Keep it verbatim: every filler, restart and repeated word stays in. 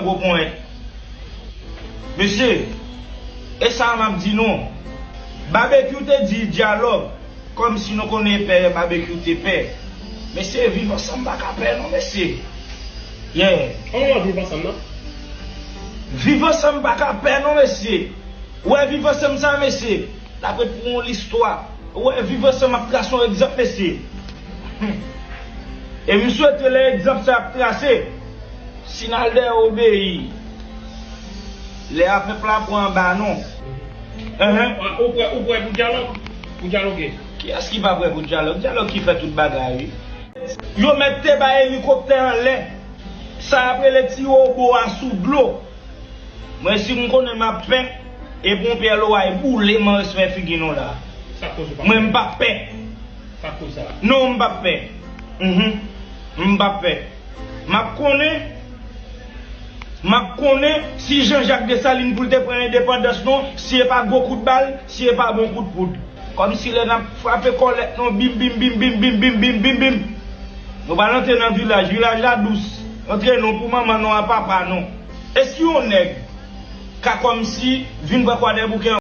gwo ponyèt. Mesye, e sa m ap di nou. Babekyou te di dyalòg, kòmsi nou konnen pè Babekyou te pè. Mesye, viv ansanm pa ka pè non, mesye. Yeah. Kòman viv ansanm nan? Viv ansanm pa ka pè non, mesye. Ou wè viv ansanm sa, mesye, l ap ret pou yon listwa. Ou wè viv ansanm ap trase yon egzanp, mesye. E m swete lè egzanp sa ap trase, si n al dèyè obeyi, lè a pèp la pran anba non. Enhen. Ou prè, ou prè pou dyalòg? Pou dyaloge? Kiyès ki pa prè pou dyalòg? Dyalòg ki fè tout bagay, wi. Yo mèt te bay elikoptè anlè. Sa y ap rele ti wobo a sou dlo. Mwen, si m konnen m ap pè, e ponpyè loway boule m an respè figi nou la. Sa k koz ou pa pè? Mwen, m p ap pè. Sa k koz sa? Non, m p ap pè. Mhm. M p ap pè. M ap konnen, m ap konnen si Jean Jacques Dessalines pou l te pran endepandans non, si e pa gwo kout bal, si e pa bon kout poud. Kòmsi lè n ap frape kòlèt non, bim, bim, bim. Nou pral antre nan vilaj, vilaj la dous. Antre non pou manman non a papa non. E si yon nèg ka kòmsi vin pran Kwadèboukè